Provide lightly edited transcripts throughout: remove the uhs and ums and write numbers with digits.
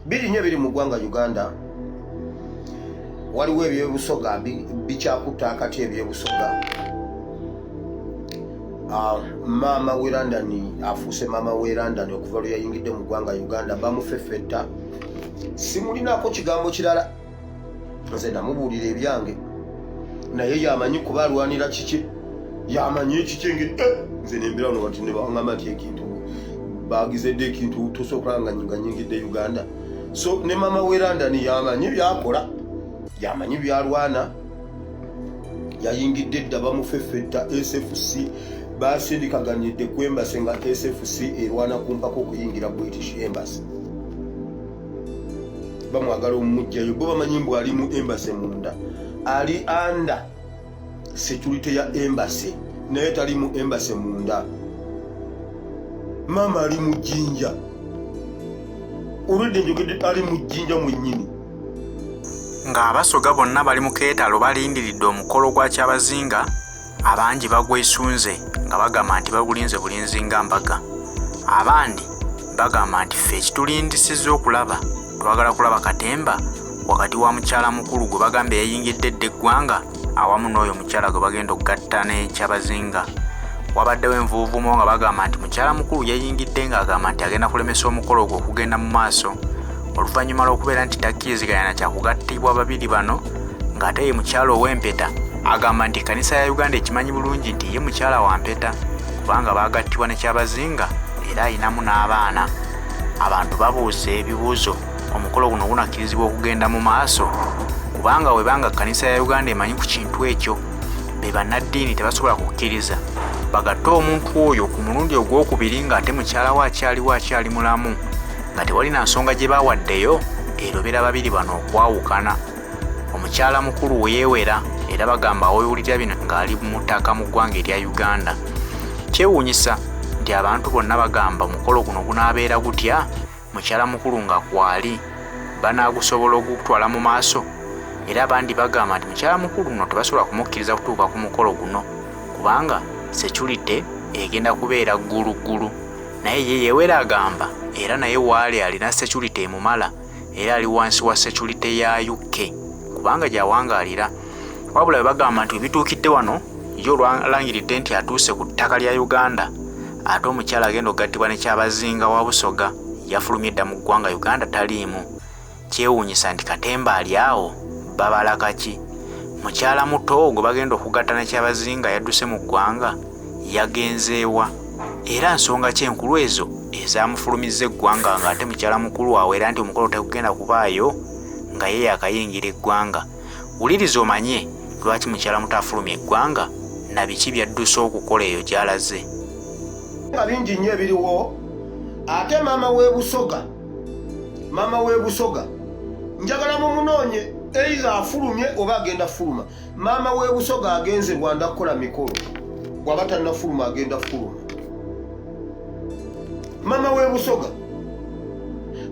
Biri nnyo ebiri mu ggwanga Uganda. Waliwo ebyebusoga bikyakutta akati ebyebusoga. Ah, maama we London afuuse maama we London okuva lwe yayingidde mu ggwanga Uganda bamufeffetta. Simulinako kigambo kirala, nze namubuulira ebyange naye yamanyi kuba alwanira kiki, yamanyi ekiki engeri eh, nze nembera wano kati nebangamba nti ekintu bagizedde ekintu tosobola nga nga nyingidde Uganda. So ne maama we London yamanyi byakola, yamanyi byalwana, yayingidde dda bamufeffetta. SFC basindikaganidde ku embassy nga SFC erwana kumpaka okuyingira British Embassy, bamwagala omumugjayo. Bo bamanyi mbu ali mu embassy munda, ali under security ya embassy, naye tali mu embassy munda. Maama ali mu Jjinja, olwedde njogedde, ali mu Jjinja mwennyini. Ng'Abasoga bonna bali mu keetalo balindiridde omukolo gwa Kyabazinga, abangi bagwesunze nga bagamba nti bagulinze bulinzi nga mbaga. Abandi bagamba nti ffe ekitulindisizza okulaba, twagala kulaba katemba wakati wa mukyala mukulu gwe bagamba eyayingidde edda eggwanga awamu n'oyo omukyala gwe bagenda okugatta ne Kyabazinga. Wabaddewo envuuvuumo nga bagamba nti mukyala mukulu yayingidde ng'agamba nti agenda kulemesa omukolo ogwo okugenda mu maaso oluvannyuma lw'okubeera nti takkiriziganya na kyakugattibwa babiri bano, ng'ate ye mukyala ow'empeta agamba nti ekkanisa ya Uganda ekimanyi bulungi nti ye mukyala wa mpeta kubanga baagattibwa ne Kyabazinga era ayinamu n'abaana. Abantu babuuza ebibuuzo, omukolo guno gunakkirizibwa okugenda mu maaso? Kubanga webanga kkanisa ya Uganda emanyi ku kintu ekyo, be bannaddiini tebasobola kukkiriza bagatte omuntu oyo ku mulundi ogwokubiri ng'ate mukyala we akyaliwo, akyali mulamu, nga tewali na nsonga gye bawaddeyo erobera babiri bano okwawukana. Omukyala mukulu weyeewera era bagamba awewulira bino ng'ali mutaka mu ggwanga erya Uganda. Kyewuunyisa nti abantu bonna bagamba omukolo guno gunaabeera gutya mukyala mukulu nga kwali, banaagusobola ogutwala mu maaso? Era abandi bagamba nti mukyala mukulu nno tebasobola kumukkiriza kutuuka ku mukolo guno kubanga security egenda kubeera gguluggulu. Naye ye yewera agamba era naye waali alina security emumala era ali wansi wa security ya UK kubanga gy'awangaalira. Wabula bwe bagamba nti webituukidde wano ye olwalangiridde nti atuuse ku ttaka lya Uganda, ate omukyala agenda okugattibwa ne Kyabazinga wa Busoga yafulumye dda mu ggwanga Uganda taliimu. Kyewuunyisa nti katemba ali awo babala kaki? Mukyala muto gwe bagenda okugatta ne Kyabazinga yadduse mu ggwanga, yagenzeewa? Era nsonga ki enkulu ezo ezamufulumizza eggwanga ng'ate mukyala mukulu awera nti omukolo tegugenda kubaayo nga ye yakayingira eggwanga? Wuliriza omanye lwaki mukyala muto afulumya eggwanga na biki by'adduse okukola eyo gy'alaze. Nga bingi nnyo ebiriwo. Ate maama w'e Busoga, maama w'e Busoga njagala mumunoonye, either afulumye oba agenda fuluma. Maama w'e Busoga agenze Rwanda kukola mikolo, bw'aba tannafuluma agenda fuluma. Maama w'e Busoga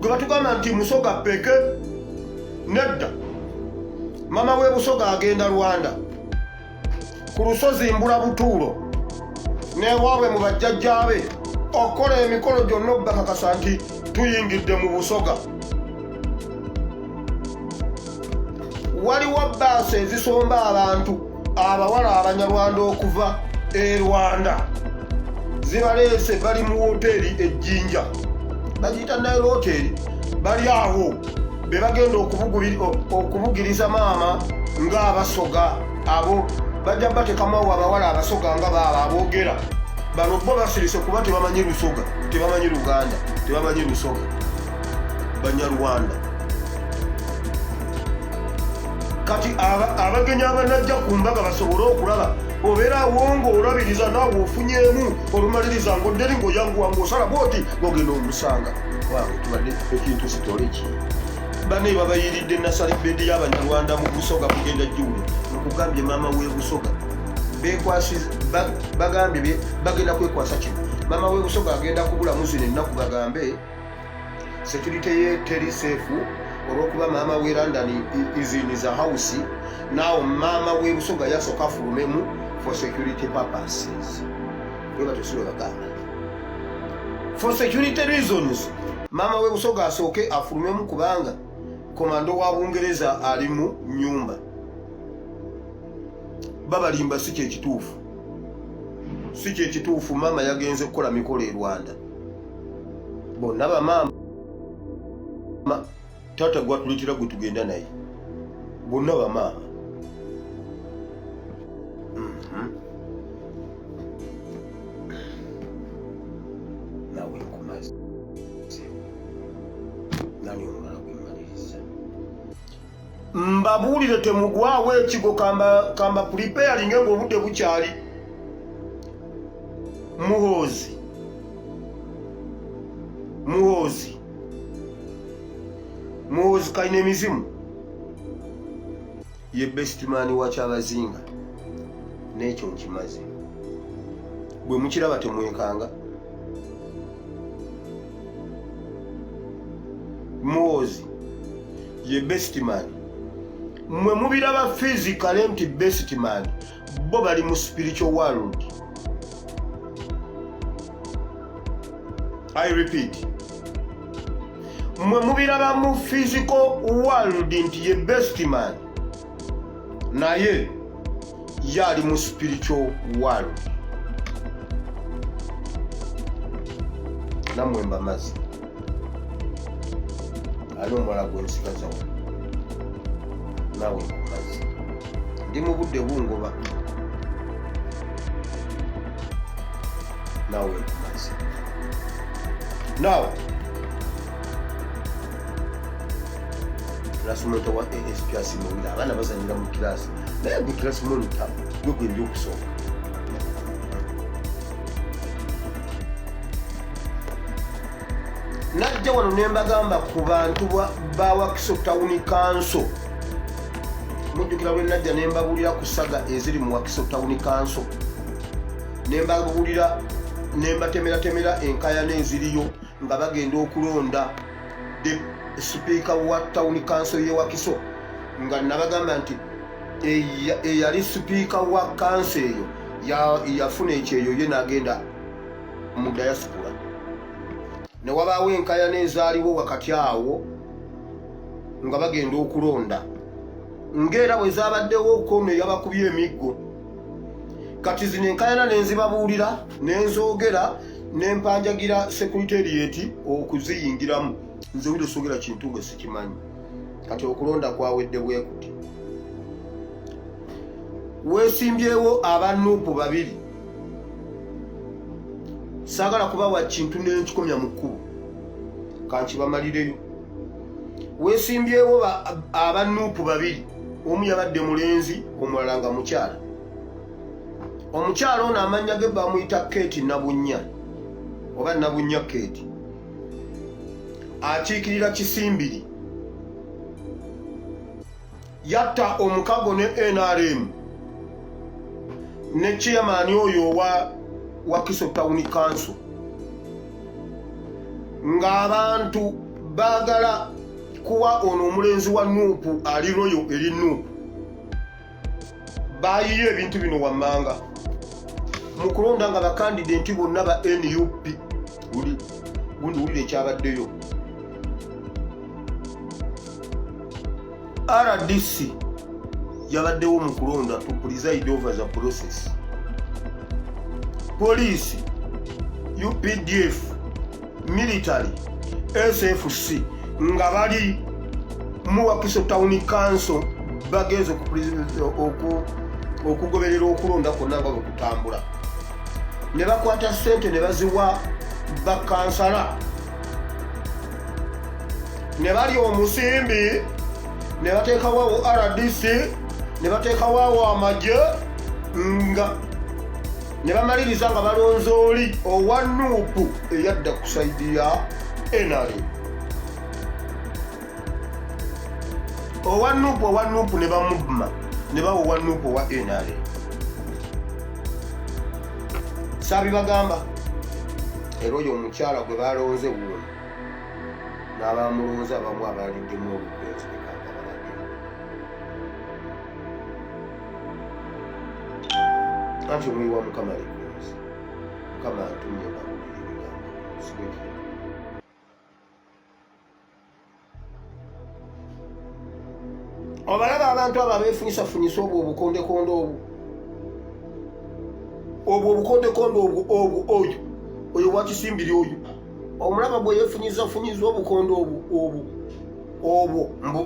gwe batugamba nti Musoga peke, nedda. Maama w'e Busoga agenda Rwanda ku lusozi Mbula Butuulo n'ewaabwe mu bajjajjaabe okukola emikolo gyonna okubakakasa nti tuyingidde mu Busoga. Waliwo bbaasi ezisomba abantu abawala Abanyarwanda okuva e Rwanda, zibaleese, bali mu woteeri Ejjinja, bagiyita Nile Hotel, bali awo be bagenda okubugiriza maama ng'Abasoga abo bajja batekamu awo abawala Abasoga nga baabo aboogera. Bano bo basirise kuba tebamanyi Lusoga, tebamanyi Luganda, tebamanyi Lusoga, Banyarwanda. Kati abagenyi abanajja ku mbaga basobole okulaba obeera awo ng'olabiriza naawe ofunyeemu, olumaliriza ng'odderi ng'oyanguwa ng'osala bwoti ng'ogenda omusanga wange. Tubadde ekintu sitole ki bane babayiridde nasali bedi y'Abanyarwanda mu Busoga kugenda jjuwule. Nkugambye, maama w'e Busoga bagambye bagenda kwekwasa kino. Maama w'e Busoga agenda kubulamu zino ennaku, bagambe security ye teri safe olwokuba maama w'e London is in the house now. Maama w'e Busoga yasooka afulumemu for security purposes. Bwe batyo si bwe bagamba? For security reasons, maama w'e Busoga asooke afulumemu kubanga komando wa Bungereza ali mu nnyumba. Babalimba, si kyekituufu, si kyekituufu. Maama yagenze kukola mikolo e Rwanda. Bonna bamaama, taata gwatuleetera gwe tugenda naye, bonna bamaama. Nawe nkumaze nani omulala gwe mmaliriza, mbabuulire, temugwawo ekigo. Kamba kamba preparing ng'obudde bukyali. Muhoozi, Muhoozi, Muhoozi kalina emizimu, ye bestman wa Kyabazinga. N'ekyo nkimaze. Bwe mukiraba temwekanga. Muhoozi ye bestman. Mwe mubiraba physically nti bestman, bo bali mu spiritual world. I repeat, mwe mubiraba mu physical world nti ye bestman, naye ye ali mu spiritual world. Nammwe mbamaze. Ali omulala gwensigazawo, naawe nkumaze, ndi mu budde bungoba, naawe nkumaze. Now, class monitor wa ASP asimawira abaana bazanyira mu kirasi, naye gwe class monitor gwe gwendi okusooka. Najja wano ne mbagamba ku bantu ba Wakiso Town Council. Mujjukira lwe najja ne mbabuulira ku saga eziri mu Wakiso Town Council, ne mbabuulira ne mbatemeratemera enkayana eziriyo nga bagenda okulonda the sipiika wa town council ye Wakiso, nga nabagamba nti eyali sipiika wa kanso eyo yafuna ekyeyo ye n'agenda mu diaspora, ne wabaawo enkayana ezaaliwo wakati awo nga bagenda okulonda, ng'era bwe zaabaddewo kono eyabakubye emiggo. Kati zino enkayana nenzibabuulira, nenzoogera, nempanjagira secretariat okuziyingiramu. Nze wire soogera kintu nga sikimanyi. Kati okulonda kwawedde bwe kuti: weesimbyewo aba NUP babiri. Saagala kubawa kintu nenkikomya mu kkubo, kankibamalireyo. Weesimbyewo aba NUP babiri, omu yabadde mulenzi, omulala nga mukyala. Omukyala ono amannya ge bamuyita Kate Nabunnya oba Nabunnya Kate, akiikirira Kisimbiri. Yatta omukago ne NRM ne chairman oyo owa Wakiso Town Council, ng'abantu baagala kuwa ono omulenzi wa NUP ali loyal eri NUP. Bayiye ebintu bino wammanga mu kulonda nga bakandidenti bonna ba NUP. Gundi wulira ekyabaddeyo: RDC yabaddewo mu kulonda to preside over the process, poliisi, UPDF, military, SFC, nga bali mu Wakiso Town Council bagenze okugoberera okulonda kwonna nga bwe kutambula, ne bakwata ssente ne baziwa bakansala, ne balya omusimbi, ne bateekawo RDC, ne bateekawo amagye, nga ne bamaliriza nga balonze oli owa NUP eyadda ku side ya NRM. Owa NUP, owa NUP ne bamubma, ne bawa owa NUP owa NRM. Saabibagamba. Era oyo omukyala gwe balonze wuuno n'abamulonze abamu abaliddemu olukwenzi bekampabalage. Anti omuyi wa Mukama likunzi, Mukama antumye mbabulire ebigambo. Obalaba abantu abo abeefunyisafunyisa obwo obukondekonde obwo obwo obukondekonde obwo obwo oyo oyo wakisimbiri oyo omulaba bwe yeefunyizafunyiza obukonde obwo obwo obwo mbu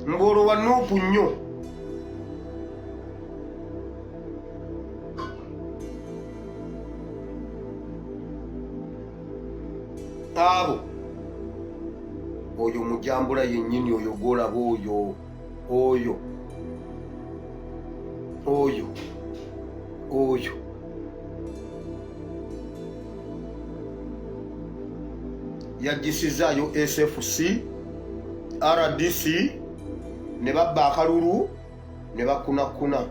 mbu olwo wa nuupu nnyo. Abo oyo mujambula yennyini oyo gwolaba oyo oyo oyo oyo yaggisizaayo SFC RDC ne babba akalulu ne bakunakuna.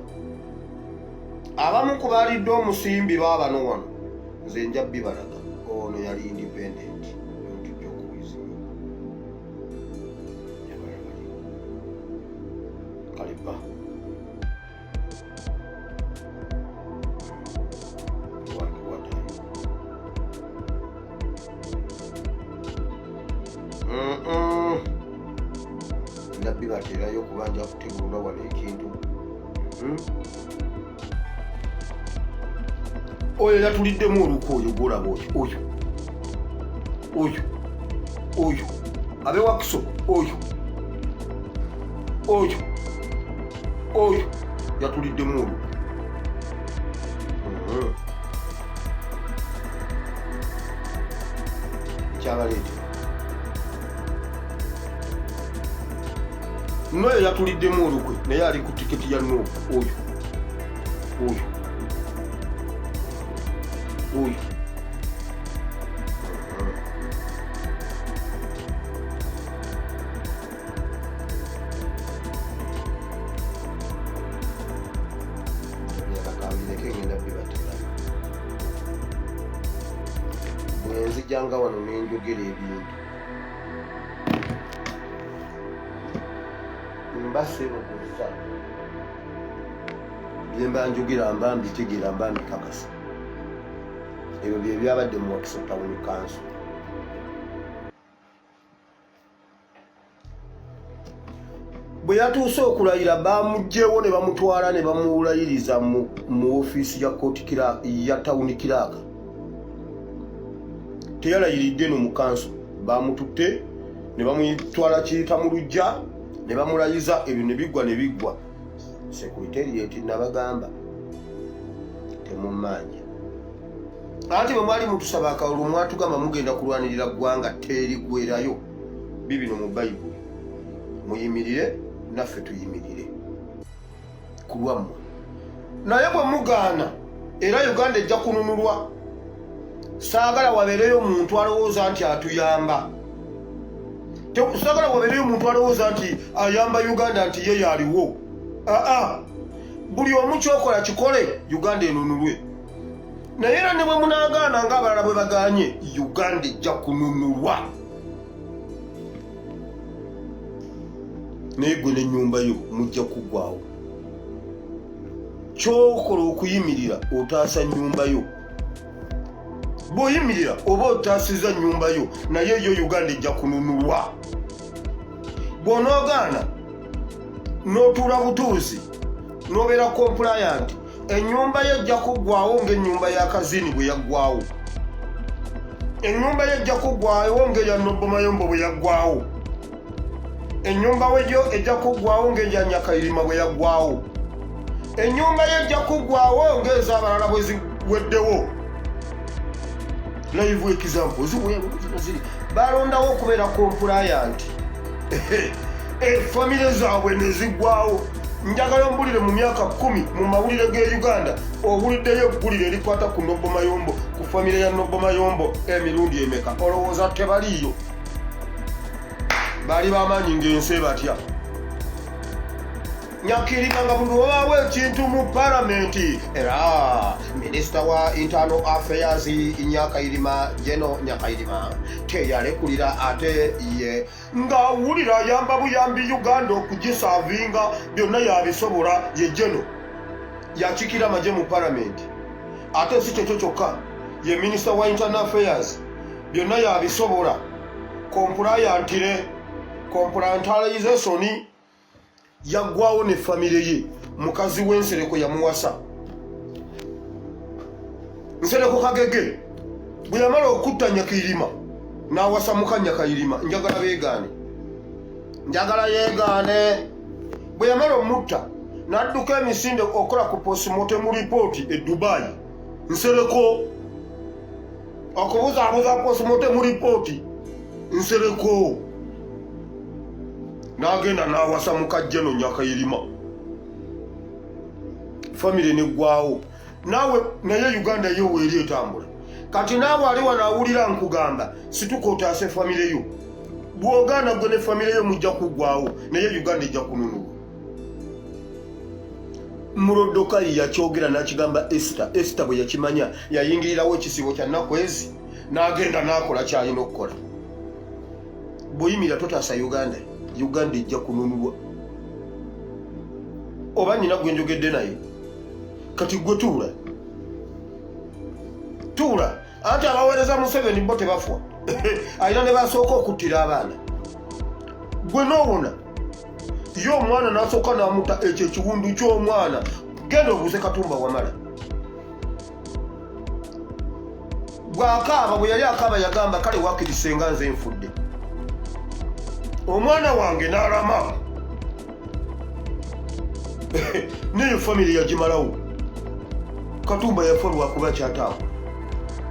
Abamu ku baalidde omusimbi baabano wano, nze nja bibalaga. Ono yali independent ntujja okuwizima kale ba nabbi bateerayo kuba nja kutegulula wano ekintu. Oyo yatuliddemu olukwe, oyo gwolaba oyo oyo oyo oyo abewakiso oyo oyo oyo yatuliddemu olukwe. Kyabaleetera n'oyo yatuliddemu olukwe, naye ali ku tiketi ya Nuupu. Oyo oyo oyo kambireke ngenda bibaterayo bwenzijanga wano nenjogera ebintu mba sebuguza byemba njogera, mba mbitegeera, mba mbikakasa. Ebyo bye byabadde mu Wakiso Town Council. Bwe yatuuse okulayira, bamuggyewo ne bamutwala ne bamulayiriza mu ofiisi ya kooti ya town clerk. Teyalayiridde no mu kanso, bamututte ne bamutwala kiyita mu lujja ne bamulayiza. Ebyo ne biggwa ne biggwa. Secretariat nabagamba temumanja, anti bwe mwali mutusaba akalulu mwatugamba mugenda kulwanirira ggwanga terigwerayo. Bibino mu Bayibuli, muyimirire naffe tuyimirire ku lwammwe, naye bwe mugaana era Uganda ejja kununulwa. Saagala wabeereyo omuntu alowooza nti atuyamba. Saagala wabeereyo omuntu alowooza nti ayamba Uganda, nti ye yaliwo. Aa, buli omu kyokola kikole Uganda enunulwe, naye era ne bwe munaagaana ng'abalala bwe bagaanye, Uganda ejja kununulwa. Naye gwe n'ennyumba yo mujja kuggwawo. Kyokola okuyimirira otaasa nnyumba yo. Bw'oyimirira oba otaasiza nnyumba yo, naye yo Uganda ejja kununulwa. Bw'onoogaana n'otuula butuuzi n'obeera compliant, ennyumba yo ejja kuggwawo ng'ennyumba ya Kazini bwe yaggwawo, ennyumba yo ejja kuggwawo ng'eya Nobbomayombo bwe yaggwawo, ennyumba weyo ejja kuggwawo ng'eya Nyakayirima bwe yaggwawo, ennyumba yo ejja kuggwawo ng'ez'abalala bwe ziweddewo. Live example ziri balondawo okubeera compliant, efamire zaabwe ne ziggwawo. Njagala ombulire, mu myaka 10 mu mawulire g'e Uganda owuliddeyo eggulire erikwata ku Nobbo Mayombo, ku famire ya Nobbo Mayombo emirundi emeka? Olowooza tebaliiyo? Baali bamaanyi ng'ensi ebatya. Nyakirima nga buli wabaawo ekintu mu palamenti, era minisita wa internal affairs Nyakayirima, Geno Nyakayirima, teyalekulira, ate ye ng'awulira ayamba buyambi Uganda okugisaavinga, byonna yabisobola. Ye Geno yakiikira amagye mu palamenti. Ate si kyekyo kyokka, Ye minisita wa internal affairs, byonna yabisobola. Compliantire, compliantalization yaggwawo ne famire ye. Mukazi w'Ensereko yamuwasa Nsereko Kagege bwe yamala okutta Nyakayirima, n'awasa muka Nyakayirima. Njagala beegaane, njagala yeegaane. Bwe yamala omutta, n'adduka emisinde okukola ku postmortem report e Dubai. Nsereko okubuzaabuza postmortem report, Nsereko n'agenda n'awasa mukajjeno Nyakayirima, famire neggwawo. Naawe naye Uganda yo weeri etambula. Kati naawe ali wano awulira nkugamba, situka otaase famire yo. Bw'ogaana, gwe ne famire yo mujja kuggwawo, naye Uganda ejja kununulwa. Mulodokayi yakyogera n'akigamba Esita. Esita bwe yakimanya, yayingirirawo ekisibo kya nnaku ezi, n'agenda n'akola kyalina okukola. Bw'oyimira totaasa Uganda, Uganda ejja kununulwa. Oba nina gwe njogedde naye kati? Gwe tuula, tuula. Anti abaweereza Museveni bo tebafa, alina ne basooka okuttira abaana. Gwe noowona ye omwana n'asooka n'amuta. Ekyo ekiwundu ky'omwana, genda obuuze Katumba Wamala bw'akaaba. Bwe yali akaaba yagamba, "Kale wakirisenga nze nfudde, omwana wange n'alama." Neyo famire yagimalawo. Katumba yafa lwakuba kyataawo.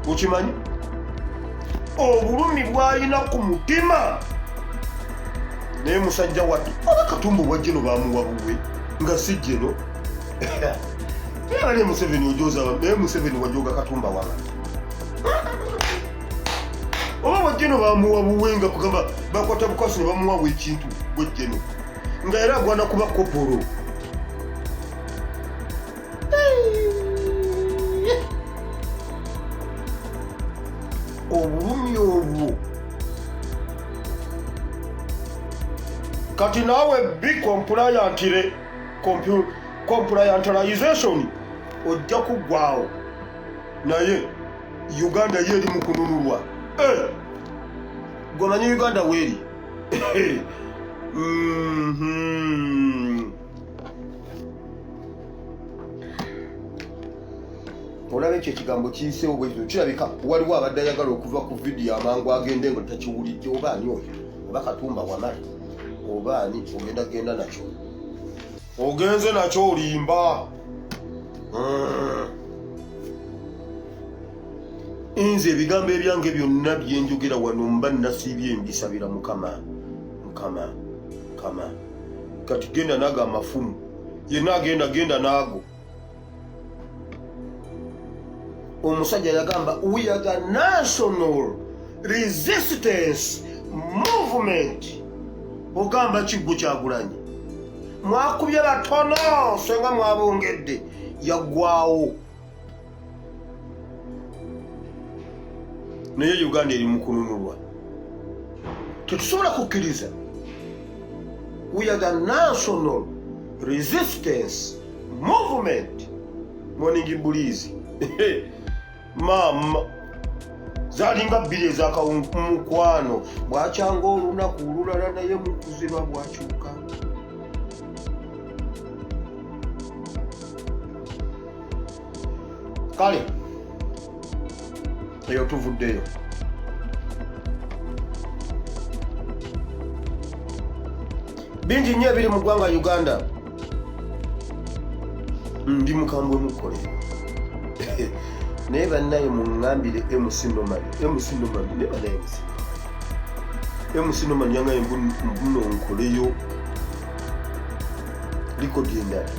Okimanyi obulumi bw'alina ku mutima? Naye musajja wattu, oba Katumba obwa jeno bamuwa buwe nga si jeno. Naye Museveni ojoza, naye Museveni wajoga Katumba wala. Oba bwajeno bamuwa buwe nga kugamba bakwata bukwasi ne bamuwawo ekintu bwejjeno, nga era agwana kuba kopolo. Obulumi obwo kati naawe be compliantire, compliantalization ojja kuggwawo, naye Uganda ye eri mu kununulwa. Eh! Gwemanyi Uganda weeri. Olaba ekyo ekigambo kiyiseewo bwekyo, kirabika waliwo abadde ayagala okuva ku vidiyo amangu agende nga takiwulidde. Oba ani oyo? Oba Katumba Wamala oba ani? Ogenda genda nakyo, ogenze nakyo, olimba. Nze ebigambo ebyange byonna byenjogera wano mba nasiibye, mbisabira Mukama, Mukama, Mukama. Kati genda nago amafumu yenna, agenda genda naago. Omusajja yagamba, "We are the National Resistance Movement." Ogamba kiggo Kyagulanyi mwakubye batono, senga mwabongedde, yaggwawo. Naye Uganda eri mu kununulwa, tetusobola kukkiriza. We are the National Resistance Movement. Morning breeze, maama, zalinga bbiri ezakamukwano. Bwakyanga olunaku olulala, naye mukuziba bwakyuka. Kale eyo tuvuddeyo. Bingi nnyo ebiri mu ggwanga Uganda. Ndi mukambwe mukolero, naye bannaye muŋŋambire MC Noman, MC Noman, naye bannaye MC, MC Noman yangaye mbuno nkoleyo likodi endala.